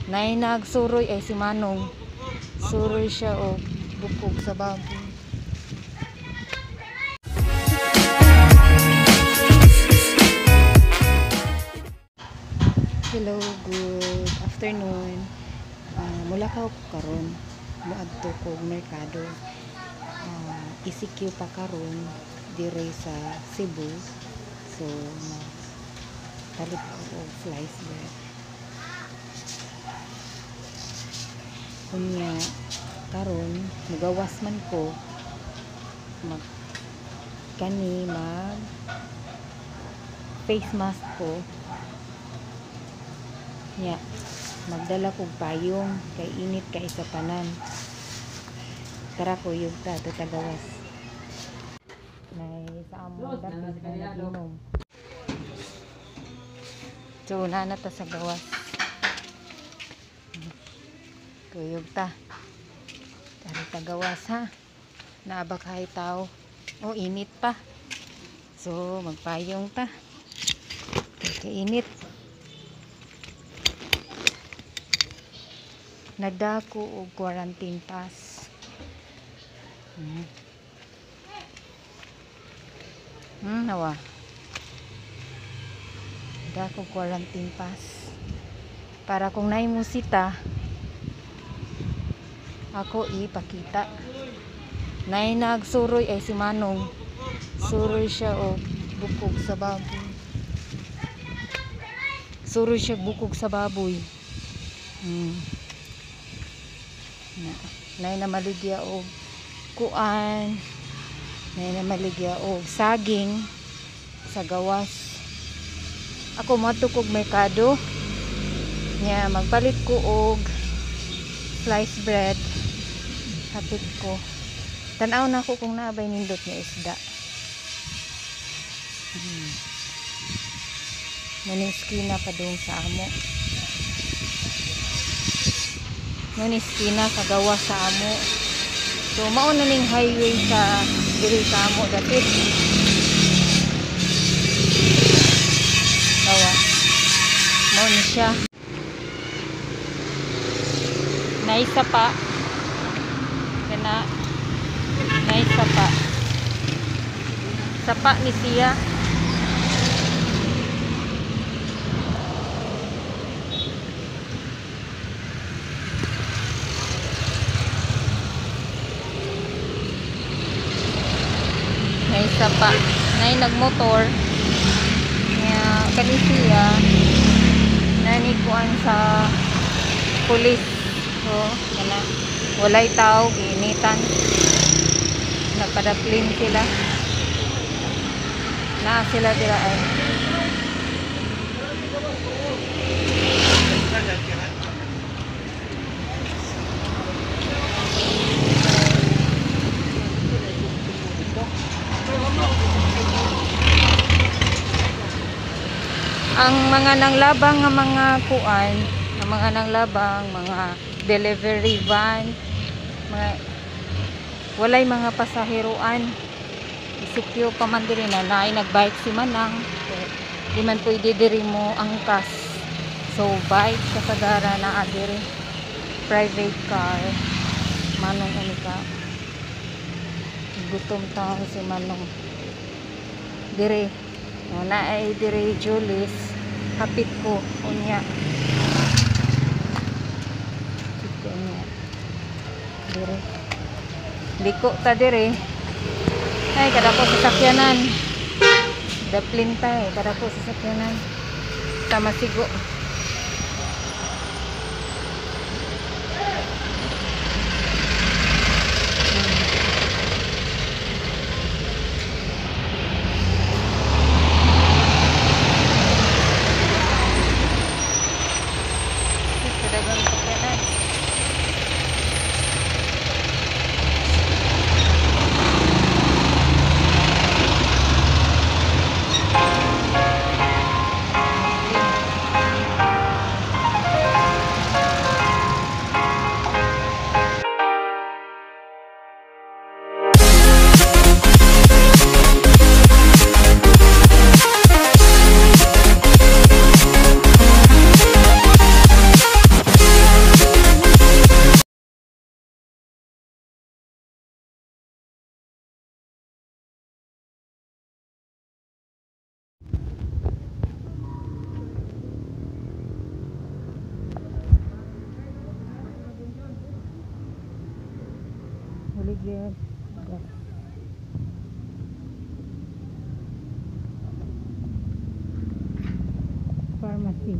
Nay nagsuroy ay si Manong. Suroy siya og bukog sa baboy. Hello, good afternoon. Mulakaw ko karon, moadto ko og merkado. ECQ pa karon dire sa Cebu. So palit ko og slice bread. Unya karon mugawas man ko, mag kani mag face mask ko. Nya magdala kog payong kay init kay sa tanan. Tara kuyog ta to tagawas. Nay sa among dapit na nag-inom. So naa na ta sa gawas. Kuyog ta. Tara tagawas ha. Naa ba kay tao? O init pa. So magpayong ta. Kay init. Nagdako og quarantine pass. Nawa. Dako quarantine pass. Para kung naay musita, ako ipakita. Nay nagsuroy ay si Manong. Suroy siya og bukog sa baboy. Suroy siya bukog sa baboy. Na, nay na maligya og kuan. Nay na maligya og saging sa gawas. Ako moadto kog merkado. Nya magpalit ko og sliced bread. Hapit ko. Tan-aw na ko kung naa bay nindot nga isda. Muni iskina padung sa amo. Muni iskina sa gawas sa amo. So mao na ning highway sa diri sa amo dapit. Tawa. Mao ni siya. Naisa pa. Kana naisa pa. Sapa ni siya. Naisa pa. Nay nagmotor. Nya kani siya nanikuan sa pulis. So kana walay tao, giinitan. Napadaplin sila. Naa sila dira ay. Ang mga nanglabang nga mga kuan, ang mga nanglabang, mga delivery van, mga walay mga pasaheroan. ECQ pa man diri na naay nagbike si Manang. So, di man pwede diri mo angkas. So bike kasagara naa diri. Private car. Manong unika. Gutom taon si Manong. Diri. O, naay diri Julius. Hapit ko unya. Hapit ko unya. Diri. Liko ta diri. Ay, kada ko sasakyanan. Daplin ta eh. Kada ko sasakyanan. Tama sigo. Kadagang sakyanan. Get gas. Pharmacy.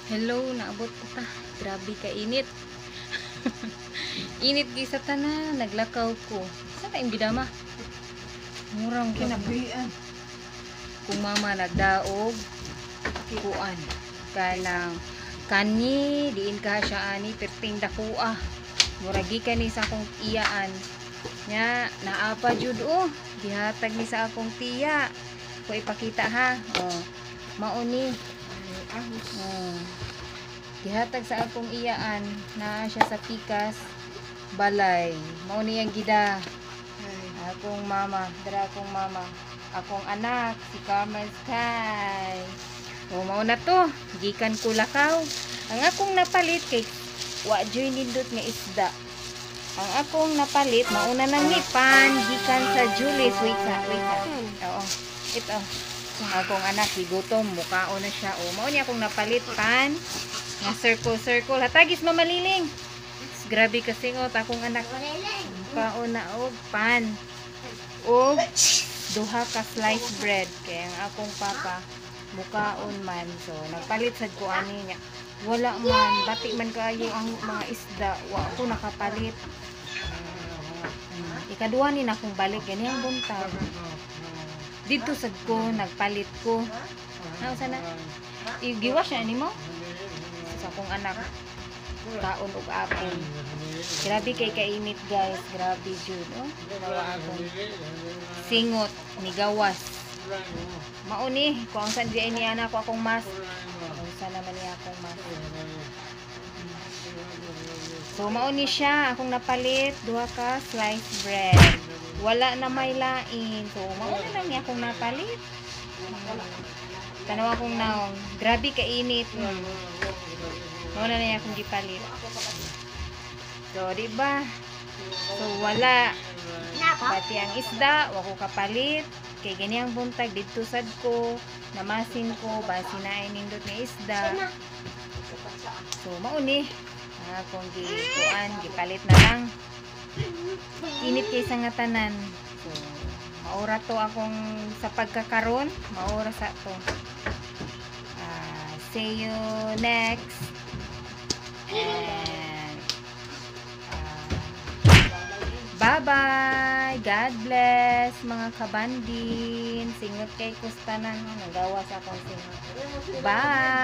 Hello, naabot ko ta. Grabe ka init. Init gyud sa tanan, naglakaw ko. Sa ta gidama? Murang Kinabuhian. Kung mama nagdaog kuan kanang kani diin ka siya ani perting dakua. Murag gikan ni sa akong iyaan nya naa pa jud oh, gihatag ni sa akong tiya ko. Ipakita ha. Oh, mao ni. Ahos. Oh, gihatag sa akong iyaan naa siya sa pikas balay. Mao ni ang gida. Ay. Akong mama, dara akong mama. Akong anak, si Carmen Sky. O, mao na to. Gikan ko lakaw. Ang akong napalit kay wa joy nindot nga isda. Ang akong napalit, mauna nang ni pan gikan sa Julie's. Wait ka, wait ka. Oo. Ito. Akong anak, gigutom, mukao na siya. O, mao ni akong napalit pan. Nga circle, circle. Hatagis, Mamaliling. Grabe kasingot akong anak. Mukao na og pan. Og duha ka slice bread kay ang akong papa mukaon man, so nagpalit sad ko ani niya. Wala man, bati man kaayo ang mga isda, wa ako nakapalit. Ikaduha ni na akong balik ganiyang buntag. Dito sad ko nagpalit ko. Ano sana igiwas siya nimo sa akong anak, kaon og apple. Grabe kay kainit, guys. Grabe jud oh. Tawa akong singot ni gawas. Mao ni kung saan di ni anak ko akong mask. Unsa naman niya akong mask. So mao ni siya akong napalit, duha ka slice bread. Wala na may lain. So mao na lang niya akong napalit. Tanaw akong naong. Grabe kainit. Mao na niya akong gipalit. So, di ba? So, wala. Pati ang isda, wa ko kapalit. Kay ganiyang buntag, didto sad ko, namasin ko, basi na ay nindot nga isda. So, mao ni. Akong gikuan, gipalit na lang. Init kay sa nga tanan. So, maura to akong sa pagkakaron, maura sa to. See you next. And bye-bye. God bless, mga kabandin. Singot kay kustanan. Nagawa sa akong singot. Bye.